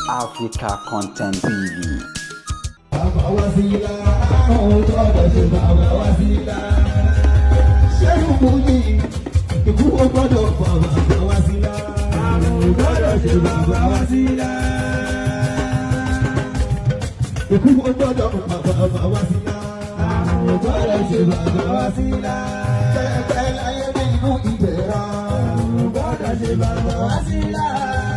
Africa Content TV. Bàbá Wasila, àwọn tó ọ̀dọ̀ ṣe Bàbá Wasila. Ṣẹ́rù mú ní ikú ó gbọ́dọ̀ pa Bàbá Wasila. Àwọn ò gbọ́dọ̀ ṣe Bàbá Wasila. Ikú ó gbọ́dọ̀ pa Bàbá Wasila. Àwọn ò gbọ́dọ̀ ṣe Bàbá Wasila. Pẹ́pẹ́ láyé nínú ìdẹ̀ra. Àwọn ò gbọ́dọ̀ ṣe Bàbá Wasila.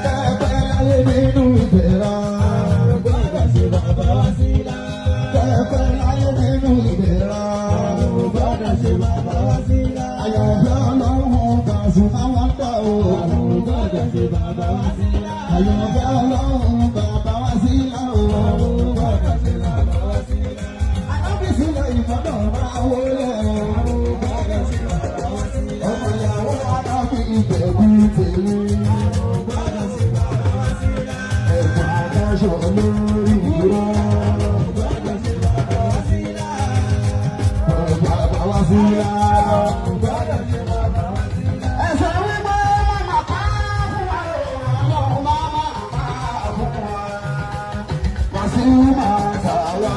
Pẹ́pẹ́ láyé nínú ìdẹ̀ra. Àwọn ò gbọ́dọ̀ ṣe Bàbá Wasila. Pẹ́pẹ́ láyé nínú ìdẹ̀ra. Àwọn ò gbọ́dọ̀ ṣe Bàbá Wasila. Àyànfẹ́ Ọlọ́run Pasuma wá gbà o. Àwọn ò gbọ́dọ̀ ṣe Bàbá Wasila. Àyànfẹ́ Ọlọ́run Bàbá Wasila o. Àwọn ò gbọ́dọ̀ ṣe Bàbá Wasila. Alábìsílẹ̀ ìfọ̀dọ̀ máa wọlé o. Àwọn ò gbọ́dọ̀ ṣe Bàbá Wasila. Ọmọ ìyàwó Adábí Ìjẹ̀bú tèmi. Àwọn ò gbọ́dọ̀ ṣe Bàbá Wasila. Ẹ̀fọ́ adáṣọ lórí ìró. Àwọn ò gbọ́dọ̀ ṣe Bàbá Wasila. Bàbá Wasila. Ẹ̀sẹ̀ wípé màmá pa fún wa o, ọlọ́run máma pa fún wa. Pasuma tàwa,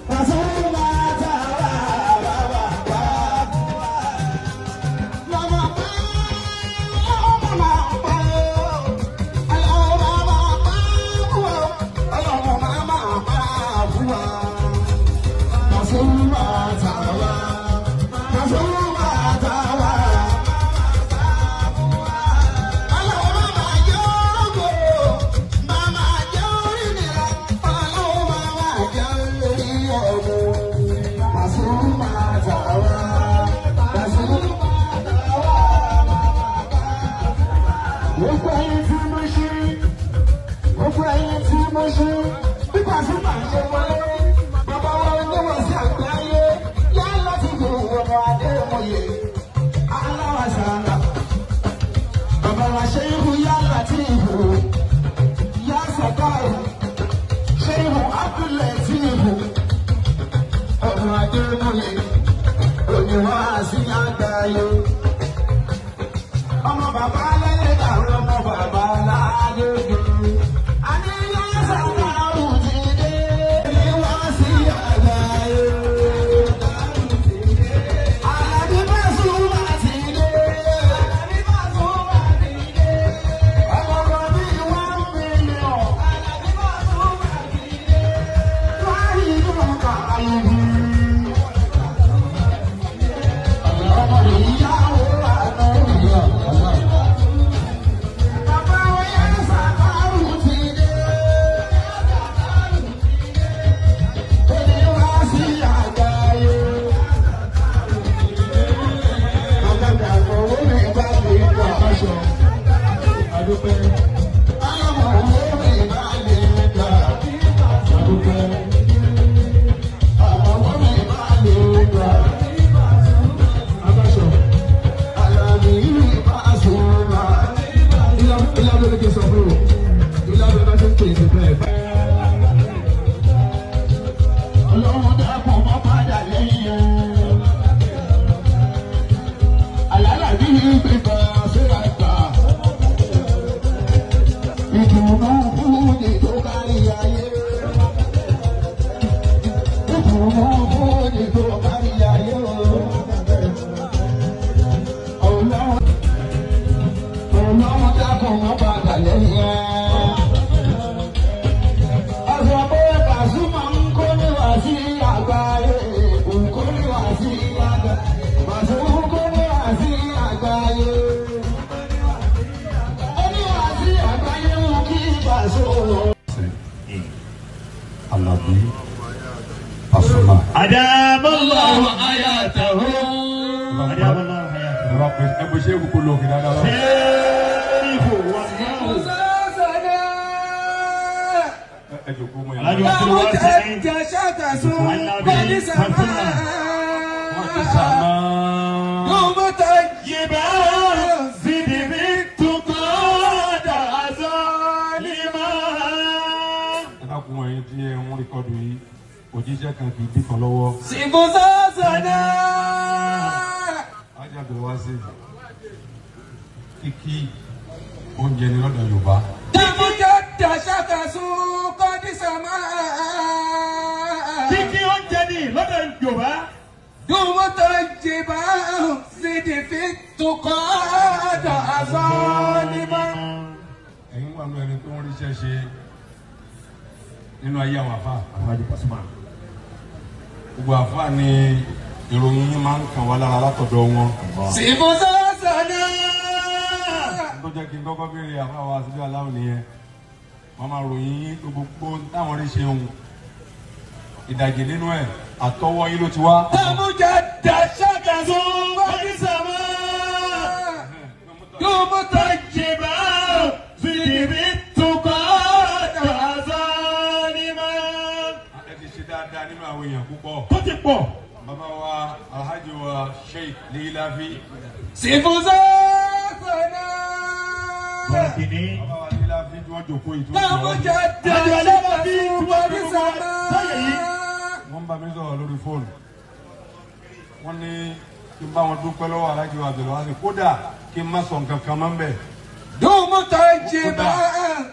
Pasuma tàwa, bàbá pa fún wa. Màmá pa, ọlọ́run màmá pa o, ọlọ́run màmá pa fún wa, ọlọ́run màmá pa fún wa. Pasuma tàwa, Pasuma tàwa. Gbogbo ẹyin tí mo ṣe, gbogbo ẹyin tí mo ṣe, bí Pasuma ṣe wọlé, bàbá wa oníwọ̀n sí àgbáyé, yá láti fi ọmọ Adémọye, aláwa sàrà. Bàbá wa Ṣéhù yá Látìfù, yá Sàkáì, Ṣéhù Abdul-Látìfù, ọmọ Adémọye, oníwọ̀n sí àgbáyé. Ọmọ bàbá lẹ́yìn àwọn ọmọ bàbá ládéjì. Àníyàn sàkárù ti dé ní wá sí àgbáyé. Àlàbí Pasuma ti dé. Àlàbí Pasuma ti dé. Ọmọ kan bí 1 million. Àlàbí Pasuma ti dé. Wáyé inú kàlùbí. Ọmọ ìyáwó àná ìyá. Bàbá wa yá sàkárù ti dé. Èdè wá sí àgbáyé. Àgbàgbà owó mi bá mi gbà aṣọ. Àdúpẹ́. Àmọ̀ owó mi bá mi gbà. Àdúpẹ́. Àmọ̀ owó mi bá mi gbà. Abáṣọ. Àlàbí Pasuma. Ilé abẹ́lé kí n sọ fún o. Ilé abẹ́lé bá ṣe ń pè é bẹ́ẹ̀. Ọlọ́run dákun mọ́ padà lẹ́yìn o. Àlàlà bí pípa síra gbà. Ìdùnnú fúnni tó kárí ayé. Ìdùnnú fúnni tó kárí ayé o. Ọlọ́run Ọlọ́run dákun mọ́ padà lẹ́yìn ẹ̀. Ọ̀sán pé Pasuma ń kó níwà sí àgbáyé, ń kó níwà sí àgbáyé, Pasuma ń kó níwà sí àgbáyé. Oníwà sí àgbáyé ń kí Pasuma. Alabi Pasuma. أدام الله حياته أدام الله حياته Ẹ bó ṣe é kúkú lóògì dáadáa lọ. شيخ والله Ẹ jòkó mọ́ Alhaji yàrá. Abdul Wasi'in Wọ́n ti sàmá. طيبا زد بالتقى ظالما Ẹ dákun ẹ̀yin tí ẹ ń rékọ́dù yìí, òjíṣẹ́ kan kì í dì kan lọ́wọ́. Alhaji Abdul Wasi'in, kíkí oúnjẹ ni lọ́dọ̀ Yorùbá. Dàṣàkà دم طيبا زد في التقى ظالما. Ẹ̀yin wà nínú ẹni tó ń ríṣẹ́ ṣe nínú ayé àwọn àfa. Alhaji Pasuma. Gbogbo àfa ni ìròyìn yín máa ń kàn wá lára látọ̀dọ̀ wọn. Sìbùsọ̀sọ̀nà. Tó jẹ́ kí n kọ́kọ́ béèrè àfa wa síbí aláwọ̀ nìyẹn. Wọ́n máa ròyìn yín gbogbo táwọn rí ṣe òun. Ìdajì nínú ẹ̀ àtọwọ́ yín ló ti wá. Tàmújà dàṣàkàzó wájú sàmà. Dùmùtà jìbá Zidi tukọ̀ dàzánimá. Ẹ ti ṣe dáadáa nínú àwọn èèyàn púpọ̀. Tó ti pọ̀. Bàbá wa Alhaji wa Sheikh Leilafi. Sìbùsọ̀sọ̀nà. Bọ̀dìní. Bàbá wa Leilafi tí wọ́n jòkó yìí tó ń Tàmújà dàṣàkàzó wájú sàmà. Wọ́n bá mi sọ̀rọ̀ lórí fóònù. Wọ́n ní kí n bá wọn dúpẹ́ lọ́wọ́ Alhaji wa Abdulwasi kódà kí n má sọ nǹkan kan mọ́ ń bẹ̀. Dùmùtà jìbá.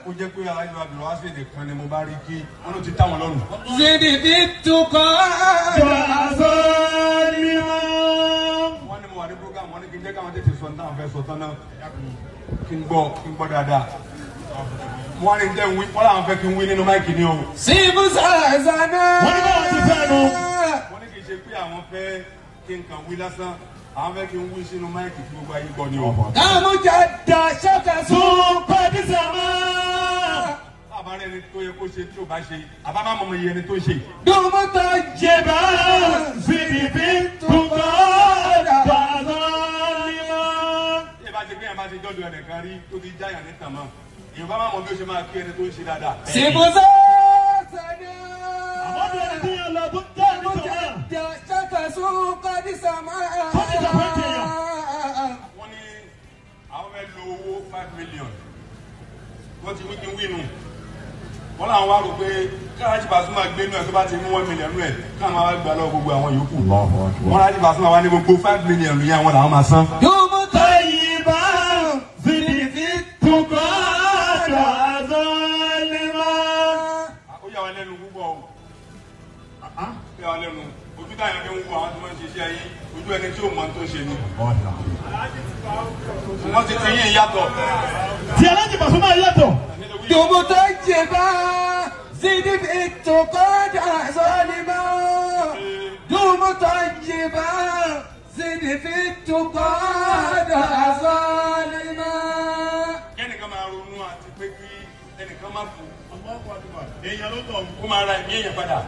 Ó jẹ́ pé Alhaji wa Abdulwasi nìkan ni mo bá rí kí wọ́n ló ti tá wọn lọ́rùn. Zidi fi tukọ̀ Dàzánimá. Wọ́n ní mo wà ní program wọ́n ní kí n jẹ́ káwọn tètè sọ ní táwọn fẹ́ sọ tán náà kí n gbọ́ dáadáa. Wọ́n ní jẹ́ ń wí wọ́n làwọn fẹ́ kí n wí nínú máìkì ni o. Sìbùsọ̀sọ̀nà. Wọ́n ní báwọn ti fẹ́ nu. Wọ́n ní kì í ṣe pé àwọn fẹ́ kí n kàn wí lásán àwọn fẹ́ kí n wí sínú máìkì tí gbogbo ayé gbọ́ ni o. Tàmújà dàṣàkàzó Tukọ̀ sàmà. Bàbá rẹ̀ ni tó yẹ kó ṣe tí ò bá ṣe àbá má mọ̀ iye ẹni tó ṣe. Dùmùtà Jìbá zidi tukọ̀ dàzánimá. Bí ẹ bá ti gbé yẹn bá ti dọ́dọ̀ ẹnìkan rí tó ti jáyà ní tàmá èèyàn bá má mọ̀ bí ó ṣe máa kí ẹni tó ń ṣe dáadáa. Sìbùsọ̀sọ̀nà. Àmọ́dé ẹni tí yẹn lọ tó jẹ́ ẹni tó Tàmújà wà. dàṣàkàzó kọ́dí sàmà. Tó ti dàpọ̀ èèyàn. Wọ́n ní àwọn fẹ́ lo owó 5 million wọ́n ti wí kí n wí nù. Wọ́n làwọn wá rò pé káàjì Pasuma gbé nù ẹ̀ tó bá ti mú 1 million nù ẹ̀ káwọn máa wá gbà lọ́wọ́ gbogbo àwọn yòókù. Wọ́n láti Pasuma wá ní gbogbo 5 million yẹn àwọn làwọn máa san. Dùmùtà Tayyiba zidi tukọ̀ dàzánimá. Ó yà wá lẹ́nu púpọ̀ o. Ó yà wá lẹ́nu ojú táyà fi ń wo àwọn tó máa ń ṣiṣẹ́ yín ojú ẹni tí ò mọ tó ń ṣe ni. Wọ́n ti ti yín yàtọ̀. Tí Alhaji Pasuma yàtọ̀. Dùmùtà jìbá zidi fi tukọ̀ dàzánimá. Dùmùtà jìbá zidi fi tukọ̀ dàzánimá. Kẹ́nìkan máa ronú àti pé kí ẹnìkan má kú. Èèyàn ló tọ̀. Kó máa ra ẹ̀mí èèyàn padà.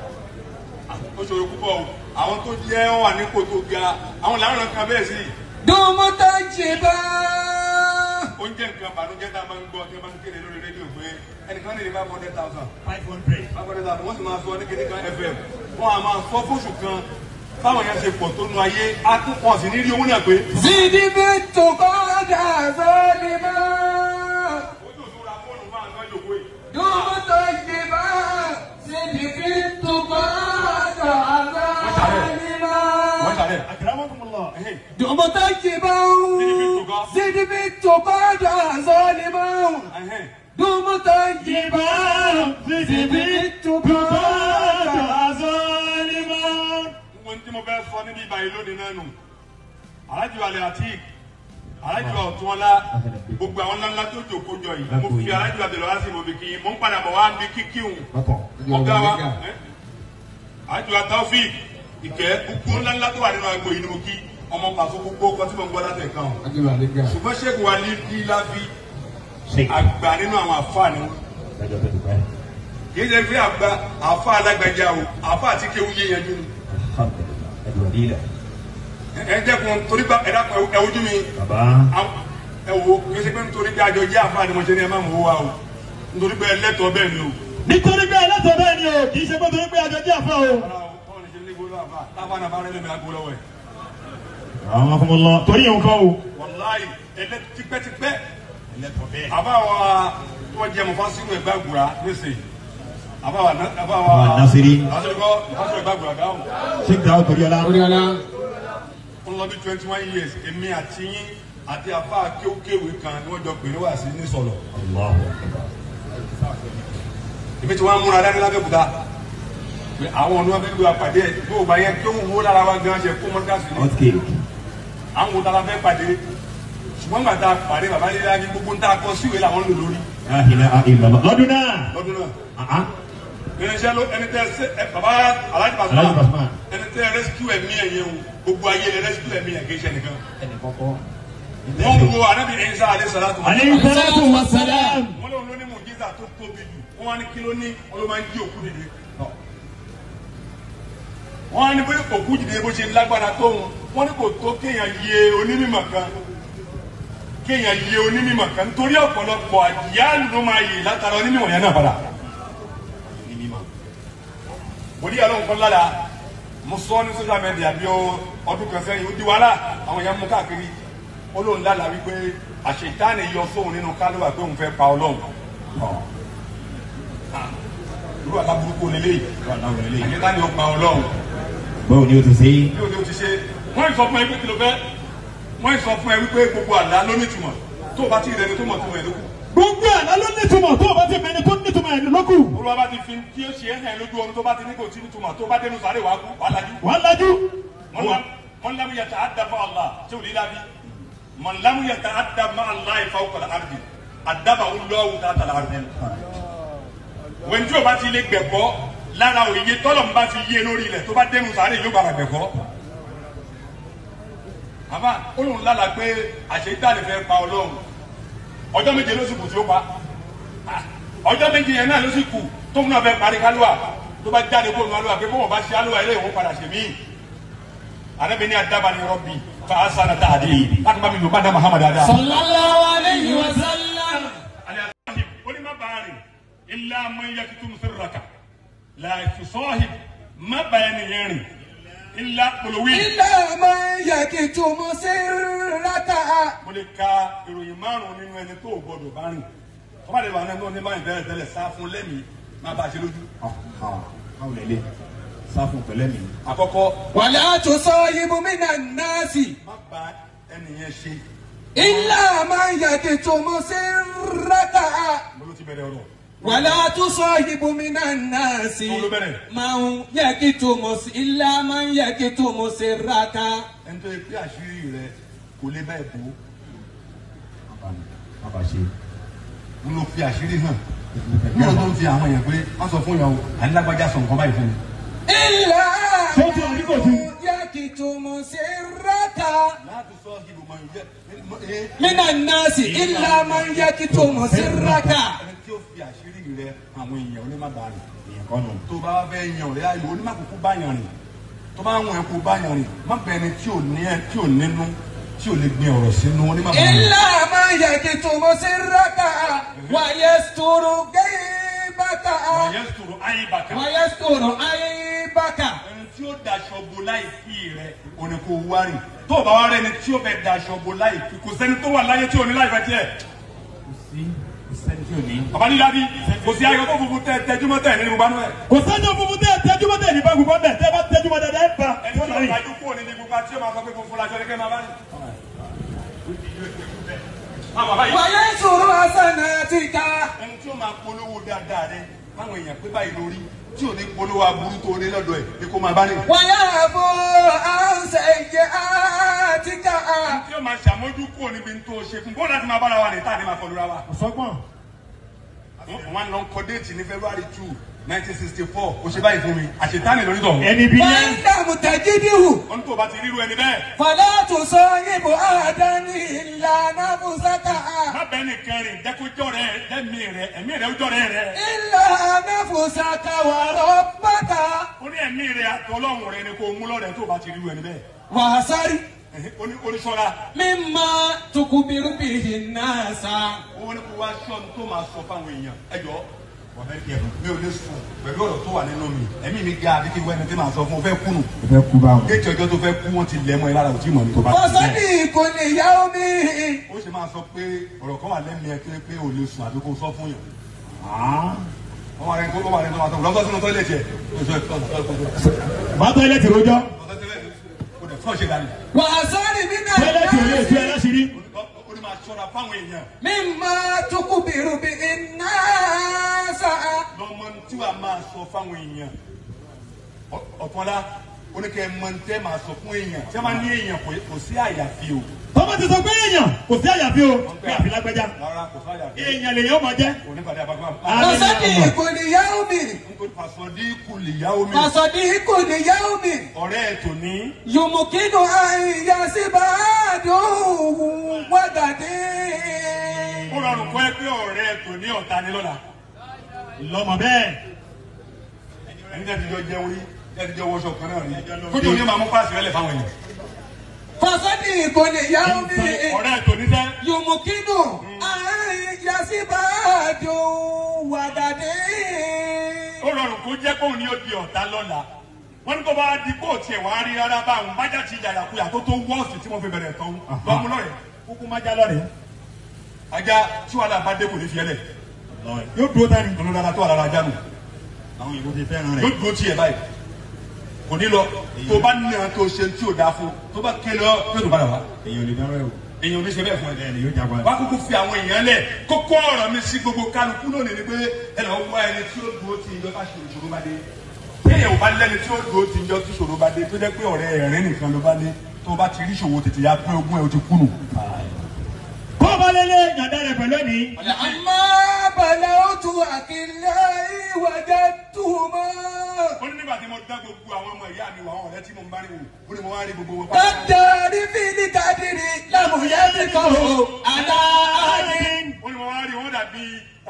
Ó ṣòro púpọ̀ o. Àwọn tó jẹ́ wà nípò tó ga àwọn làwọn kan bẹ́ẹ̀ sí. Dùmùtà jìbá. Ó ń jẹ́ nǹkan ìbànújẹ́ tá a máa ń gbọ́ tí wọ́n máa ń kéde lórí rédíò pé ẹnìkan lè ní 500,000. 500. 500,000 wọ́n sì máa sọ ní kéde kan FM. Wọ́n á máa sọ fóṣù kan báwọn yẹn ṣe pọ̀ tó nu ayé á tún pọ̀ sí ní rí owó náà pé. Zidi fi tukọ̀ dàzánimá. Ojú òṣùwọ̀n ra fóònù máa ń lọ́jọ́ òwe. Dùmùtà jìbá zidi fi tukọ̀ dàzánimá. Wọ́n ṣàlẹ̀. Akramakumullah. Dùmùtà jìbá zidi fi tukọ̀ dàzánimá. Dùmùtà jìbá Zidi zidi fi tukọ̀ dàzánimá. Gbogbo ní tí mo fẹ́ sọ níbi ìbàyí lónìí náà nù. Alhaji Wale Atik, Alhaji wa Ọ̀túnọlá, gbogbo àwọn ńláńlá tó jòkó jọ yìí. Mo fi Alhaji wa Abdulwasi mo fi kí yín. Mo ń padà bọ̀ wá bí kíkí òun. Ọ̀gá wa Alhaji wa Taofik Ìkẹ́ gbogbo ńláńlá tó wà nínú agbo yìí ni mo kí. Ọmọ pàṣẹ gbogbo ọkọ tí mo ń gbọ́ látẹ̀ kan. Ṣùgbọ́n Sheikh wa Leilafi àgbà nínú àwọn àfáà ni wọ́n. Kì í ṣe pé àgbà àfáà alágbàjá o, àfáà tí kéwú yé yanjú ni. Ẹ dẹ́kun torí gba ẹ dákun ẹ wojú mi. Ẹ wo kì í ṣe pé nítorí pé àjọ jẹ́ àfáà ni mo ṣe ní ẹ má mú wa o. Nítorí pé ẹlẹ́tọ̀ọ́ bẹ́ẹ̀ ni o. Nítorí pé ẹlẹ́tọ̀ọ́ bẹ́ẹ̀ ni o, kì í ṣe pé torí pé àjọ jẹ́ àfáà o. Báwo ni ṣe ní gbólóhùn àfáà? Táfà náà bá rẹ́ lómi àgbo lọ́wọ́ ẹ̀. Akramakumullah. Torí yẹn kọ́ o. Wàláyì ẹlẹ́ tipẹ́tipẹ́. Ẹlẹ́tọ̀ọ́ bẹ́ẹ̀. Àbá wa tó jẹ́ mọ̀fásírù Ẹ̀gbágùrà nísìnyí. Àbá wa Nasiri. Nasiri kọ́ mọ̀fásírù Ẹ̀gbágùrà dáhùn. Sheikh Daud Toriola. Ó lọ bí 21 years èmi àti yín àti àfa kéwkéwé kan ni wọ́n jọ pè ní wàásí ní sọ̀lọ̀. Allahu Akbar. Èmi tí wọ́n á múra dání lábẹ́òkúta. Àwọn ọ̀nà wọn fẹ́ gbé wa pàdé ẹ̀ tó o bá yẹ tó ń wó lára wa gan ṣe kó mọ́tíkàsì ni. Àwọn wo tala fẹ́ pàdé ṣùgbọ́n gbàtà pàdé bàbá lílá ní gbogbo ń tà kọ síwèé làwọn lò lórí. Lọ́dún náà. Lọ́dún náà. Irinṣẹ́ ló ẹni tẹ́ ṣe ẹ bàbá Alhaji Pasuma ẹni tẹ́ rescue ẹ̀mí ẹ̀ yẹn o gbogbo ayé lẹ rescue ẹ̀mí ẹ̀ kì í ṣe nìkan. Wọ́n wo Ànábì Ìsá alayhi salatu wa salam. Wọ́n lóun ló ní mùjísà tó tóbi jù wọ́n wá ní kí ló ní wọ́n ló máa ń jí òkú dìde. Wọ́n á ní bóyá òkú dìde bó ṣe lágbára tóun wọ́n ní kò tó kéèyàn yẹ onímọ̀ kan kéèyàn yẹ onímọ̀ kan nítorí ọ̀pọ̀lọpọ̀ àjíyáàlú ló máa yè látara onímọ̀ yẹn náà padà. Wòlíì àlọ́ nǹkan lára mo sọ ní social media bí ọdún kan sẹ́yìn ó di wàhálà àwọn èèyàn mú káàkiri ó lóun lára wípé àṣetánì yọ sóun nínú kálíwà pé òun fẹ́ pa Ọlọ́run. Irú àlábùrúkú lélẹ́yìí àṣetánì ó pa Ọlọ́run. Báwo ni o ti ṣe? Bí o ti ṣe wọ́n sọ fún ẹ pé kí ló fẹ́ wọ́n sọ fún ẹ wípé gbogbo àlá ló nítumọ̀ tó o bá ti rẹni tó mọ̀ tó mọ̀ ẹ́ lókù. Gbogbo àlá ló nítumọ̀ tó o bá ti mẹni tó nítumọ̀ ẹ̀ lókù. Olúwa bá ti fi tí ó ṣe é hàn lójú ọrùn tó bá ti ní kò tí nítumọ̀ tó bá dénú sáré wàá kú wàá lajú. Wàá lajú. Man lam yata'addab ma'a Allah tí ò ní lábí. Man lam yata'addab ma'a Allahi fawqa al-ardi addabahu Allahu tahta al-ardi. Wẹ́n tí o bá ti lè gbẹ̀kọ́ lára òye tọ́lọ̀ ń bá fi yé lórí ilẹ̀ tó bá dénú sáré yóò bára gbẹ̀kọ́. Àbá olóhùn lálà pé àṣetánì fẹ́ pa Ọlọ́run ọjọ́ méje ló sì kù tí ó pa ọjọ́ méje yẹn náà ló sì kù tó múná fẹ́ parí kálúwà tó bá jáde kó nu alúwà pé bóun bá ṣe alúwà ilé ìwọ̀n padà ṣe míì Ànábì ní adábàní rọ́bì fa asana ta'dibi láti bá mi lò bá dá Muhammad dáadáa. Sallallahu alayhi wa sallam. Ó ní má bàa rìn illa man yaktum sirraka la tusahib má bàa ẹni yẹn rìn. Illa olówí. Illa man yaktumu sirraka. Mo lè ka ìròyìn márùn-ún nínú ẹni tó o gbọdọ̀ bá rìn. Tó bá lè wà nínú ní báyìí tẹ́lẹ̀ tẹ́lẹ̀ sá fún lẹ́mìí má bá a ṣe lójú. Báwo lè lè sá fún pẹ̀lẹ́mìí? Àkọ́kọ́. Wala tusahibu minan nasi. Má bá ẹni yẹn ṣe. Illa man yaktumu sirraka. Mo ló ti bẹ̀rẹ̀ ọ̀rọ̀. Wala tusahibu minan nasi man yaktumu illa man yaktumu sirraka. Ẹni tó yẹ pé àṣírí rẹ kò lè bẹ́ẹ̀ bò ó. Má ṣe. Mo ló fi àṣírí hàn. Ní ọ̀dọ́ ń fi àwọn èèyàn pé wọ́n sọ fún yàn o, àní lágbájá sọ nǹkan báyìí fún mi. Illa man yaktumu sirraka. La tusahibu man minan nasi illa man yaktumu sirraka. Tí ó fi àṣírí rẹ àwọn èèyàn onímọ̀bà rìn. Èèyàn kọ́ nù. Tó bá fẹ́ yan ọ̀rẹ́ ayò onímọ̀kúkú bá yan rìn. Tó bá wọn ẹ̀kú bá yan rìn. Má bẹ ẹni tí ò ní ẹ tí ò nínú tí ò lè gbin ọ̀rọ̀ sínú onímọ̀bà rìn. Illa man yaktumu sirraka wa yasturu ghaibaka. Wa yasturu aibaka. Wa yasturu aibaka. Ẹni tí ó daṣọ bo láì fi rẹ òní kò wá rìn. Tó o bá wá rẹ ni tí ó fẹ́ daṣọ bo láì fi kò sẹ́ni tó wà láyé tí ò ní láì fẹ́ tiẹ̀. Bàbá ní dábí kò sí ayọ̀ tó funfun tẹ tẹjúmọ́ tẹ nínú gbogbo ẹ̀. Kò sẹ́jọ́ funfun tẹ tẹjúmọ́ tẹ ní gbogbo ẹ̀ tẹ bá tẹjúmọ́ tẹ ẹ bá. Ẹni tí ó lajú kúrò ní gbogbo àti ó máa sọ pé funfun laṣọ ní kẹ́ máa bá ní. Wàyé sòrò hasanatika. Ẹni tí ó máa polówó dáadáa rẹ fáwọn èèyàn pé báyìí lórí tí ò ní polówó aburú tó ní lọ́dọ̀ ẹ̀ ní kó máa bá ní. Wàyà àbò àǹsẹ̀ ìjẹ́ àtìkà. Ẹni tí ó máa ṣàmójú kúrò níbi tó ṣe fún bóun láti máa bára wa ní táà ní máa fọlúra wa. Ọ̀sọ́gbọ̀n. Wọ́n lọ kọ déètì ní February 2, 1964 kò ṣe báyìí fún mi àṣetánì lórí tọ̀. Ẹni bí yẹn. Wọ́n dààmú tẹ̀jídìhù. Wọ́n tó bá ti ríru ẹni bẹ́ẹ̀. Fọlá tó sọ ibò àdáni ìlànà fúnṣákà. Má bẹ́ẹ̀ nìkan rìn jẹ́ kó jọ́ rẹ̀ lẹ́mí rẹ̀ ẹ̀mí rẹ̀ ó jọ́ rẹ̀ rẹ̀. Ìlànà fúnṣákà wà rọ́bàkà. Ó ní ẹ̀mí rẹ̀ àtọ́lọ́hùn rẹ̀ ni kò mú lọ́rẹ̀ tó bá ti ríru ẹni bẹ́ẹ̀. Wàá sáré. Oníṣọ́ra. Mímọ tukubiru bihi náà sá. Owó ní kó wá ṣọ́ọ̀nù tó máa sọ fáwọn èèyàn. Ẹ jọ mi ò lè sùn pẹ̀lú ọ̀rọ̀ tó wà nínú mi. Ẹ̀mí mi ga àbí kí wọ́n ẹni tí màá sọ fún un fẹ́ kúnnù. Fẹ́ kú báwọn. Géètì ọjọ́ tó fẹ́ kú wọ́n ti lẹ̀ mọ́ ẹ lára òtí mọ̀ ní tó bá ti lẹ̀. Ọ̀sọ́dì kò ní ìyá omi. Ó ṣe máa sọ pé ọ̀rọ̀ kan wà lẹ́mìí ẹ pé ò lè sùn àbí kó sọ fún yàn. Wọ́n wà rẹ̀ kó wà rẹ̀ tó máa sọ lọ́sọ̀ sínú tọ́ílẹ̀tì ẹ̀. Bá tọ́ílẹ̀tì rojọ́. Wàásọ́rì mi náà tọ́ílẹ̀tì ò lè tú ẹ láṣìírí. Ó ní máa ṣọ́ra fáwọn èèyàn. Mímọ tukubiru bihi náà sá. Lọ́mọ tí wàá máa sọ fáwọn èèyàn. Ọ̀túnọlá oníkẹ́ mọ̀ntẹ́ máa sọ fún èèyàn tí wọ́n bá ní èèyàn kò sí àyàfi o. Tọ́mọ ti sọ pé èèyàn kò sí àyàfi o pé àfi lágbájá. Rárá kò sí àyàfi. Èèyàn lèyàn ó máa jẹ́. Onípàdé àbágbá. Fasadiku liyaumi. Fasadiku liyaumi. Fasadiku liyaumi. Ọ̀rẹ́ ẹ̀ tò ní. Yumukinu an yasiba aduhu wagadi. Ó rọrùn kọ́ ẹ pé ọ̀rẹ́ ẹ̀ tò ní ọ̀tá ni lọ́la. Lọ́mọ bẹ́ẹ̀. Ẹni tẹ́ ti jọ jẹun rí, tẹ́ ti jọ wọṣọ kan náà rí. Kójú òní máa mú páàsì rẹ̀ lẹ̀ fáwọn èèyàn. Fasadiku liyaumi. Ọ̀rẹ́ ẹ̀ tò ní sẹ́. Yumukinu an yasiba aduhu wagadi. Ó rọrùn kó jẹ́ kóun ní ó di ọ̀tá lọ́la. Wọ́n ní kó bá di kó tiẹ̀ wá rí rárá báwọn bájá ti yàyàkuyà tó tó wọ́ọ̀sì tí mo fi bẹ̀rẹ̀ tán. Lọ́mú lọ́rẹ̀. Kúkú má já lọ́rẹ̀. Ajá tí wàhálà bá dé kò ní fi ẹ́ lẹ̀. Yóò dúró tani. Olódàdà tó wà lára ajá nù. Àwọn òyìnbó ti fẹ́ràn rẹ̀. Yóò dúró tiẹ̀ báyìí. Kò ní lọ. Tó bá ní àwọn tó ṣe tí ò dáa fún. Tó bá ké lọ yóò tó padà wá. Èèyàn ò lè dárò ẹ̀ wò. Èèyàn ò ní ṣe bẹ́ẹ̀ fún ẹ. Bẹ́ẹ̀ni yóò jagun. Wá kúkú fi àwọn èèyàn lẹ̀. Kókó ọ̀rọ̀ mi sí gbogbo kálukú lónìí ni pé ẹ lọ wá ẹni tí ó dúró ti ìjọ bá ṣe ìṣòro bá dé. Téèyàn ò bá lẹ́ni tí ó dúró ti ìjọ tí ìṣòro bá dé tó jẹ́ pé ọ̀rẹ́ ẹ̀rín nìkan ló bá dé tó bá ti rí ìṣòro tètè ya pé ogún ẹ̀ ó ti kú nù. Kó bá lélẹ̀ yàndá rẹ̀ pẹ̀lú ẹ̀mí. Amma balawtu akillai wajadtuhuma. Ó ní nígbà tí mo dá gbogbo àwọn ọmọ ìyá mi wà àwọn ọ̀rẹ́ tí mo ń bá rí wò ó ní mo wá rí gbogbo wọn. Kádàrí fílí kádìrí lámùyẹ́ bí kò àlá àdín. Ó ní mo wá rí wọn dàbí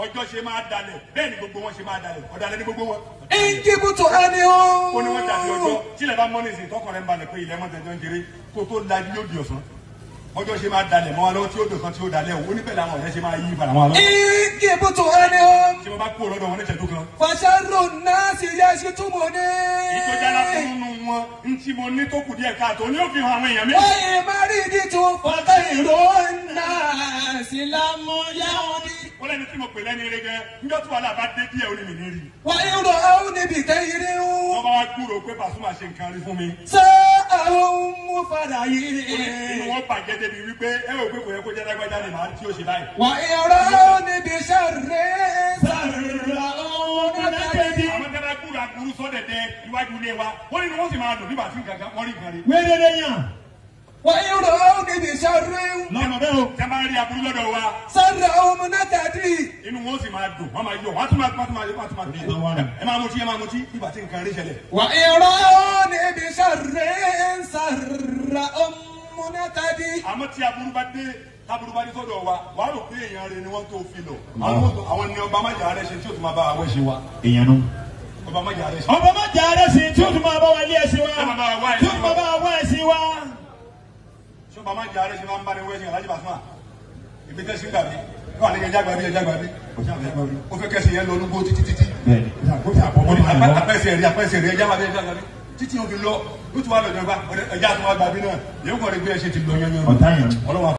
ọjọ́ ṣe máa dalẹ̀ bẹ́ẹ̀ ni gbogbo wọn ṣe máa dalẹ̀ ọ̀dàlẹ̀ ní gbogbo wọn. Ìjìbùtù ẹni o. Ó ní wọ́n dàbí ọjọ́ tílẹ̀ bá mọ́ nísìnyí tọkàn rẹ̀ ń balẹ̀ pé ilẹ̀ mọ́ tẹ̀jọ́ ń kéré kó tó lajú yóò di ọ̀sán. Ọjọ́ ṣe máa dalẹ̀ mọ́ wa lọ́wọ́ tí ó dọ̀sán tí ó dalẹ̀ o ó ní bẹ́ẹ̀ làwọn ọ̀rẹ́ ṣe máa yí padà wọn lọ́wọ́. Ìjìbùtù ẹni o. Tí mo bá kú ọ̀rọ̀dọ̀ wọn ní ìṣẹ́jú kan. Fàṣàrò náà sì yẹ ṣe túmọ̀ ní. Ìtọ́jà fún nínú wọn ntí mo ní tó kù díẹ̀ káàtó ní ó fi hàn àwọn èèyàn mi. Wọ́n máa rí ìdí tún fàtà ìró náà sí lámú yáwọn ní. Ó lẹ́ni tí mo pè lẹ́ni eré gan, níjọ́ tí wàhálà bá dé díẹ̀ ó ní mi ní rí. Wọ́n ìró àwọn níbi kẹ́yìnrín. Wọ́n bá wá gbúrò pé Pasuma ṣe nǹkan rí fún mi. Ṣé àwọn mú fara yìí? Inú wọn bàjẹ́ débi wípé ẹ ò pé kò yẹ kó jẹ́ lágbájá ni màá tí ó ṣe báyìí. Wọ́n ìró níbi sẹ́rẹ̀ sàrà òun náà. Àwọn dára gbúrò aburú sọ́dẹ̀dẹ̀ iwájú ilé wa, wọ́n ní wọ́n sì máa dùn bí bàtí nǹkan kan wọ́n rí nǹkan rí. Wéré yàn. Wọ́n ìró níbi sẹ́rẹ̀ Lọ́mọ bẹ́ẹ̀ o. Tẹ́ máa rí aburú lọ́dọ̀ wa, sàrà òun náà tàbí. inú wọn sì máa dùn, wọ́n máa yọ̀, wọ́n á tún máa tún máa wọ́n á tún máa ẹ máa mutí, ẹ máa mutí, bí bàtí nǹkan rí ṣẹlẹ̀. Wọ́n ìró níbi sẹ́rẹ̀ sàrà òun náà tàbí. Àmọ́ tí aburú bá dé táburú bá dé sọ́dọ̀ wa, wàá rò pé èèyàn rẹ̀ ni wọ́n tó fi lọ. Àwọn ni ọba májà rẹ̀ ṣe tí ó tún máa bá àwẹ̀ ṣe wa. Èèyàn nu. Ọba májà rẹ̀ ṣe. Ọba má jà rẹ̀ sí tí ó tún máa bá wa ilé ẹ̀sìn wa. Tí ó máa bá wa wá Tí ó tún máa bá wa wá ẹ̀sìn wa. Ṣé ọba májà rẹ̀ ṣe máa ń bá ní wẹ́sìn Alhaji Pasuma? Ìgbé tẹ́sí ń gbàgbé. Ní wàá ní ẹja gbàgbé ẹja gbàgbé. Ó fẹ́ kẹ́sì yẹn lọ olúgbó títí títí. Bẹ́ẹ̀ni. Kó tí àbọ̀ mọ́ Apẹ́sẹ̀ rí apẹ́sẹ̀ rí ẹja gbàgbé ẹja gbàgbé. Títí ó fi lọ, ó ti wá lọ́jọ́ gbà, ẹja tó wá gbàgbé náà. Yóò kọ́ ni bí ẹ ṣe ti lọ yẹn yẹn. Ọ̀tá yẹn. Ọlọ́wà.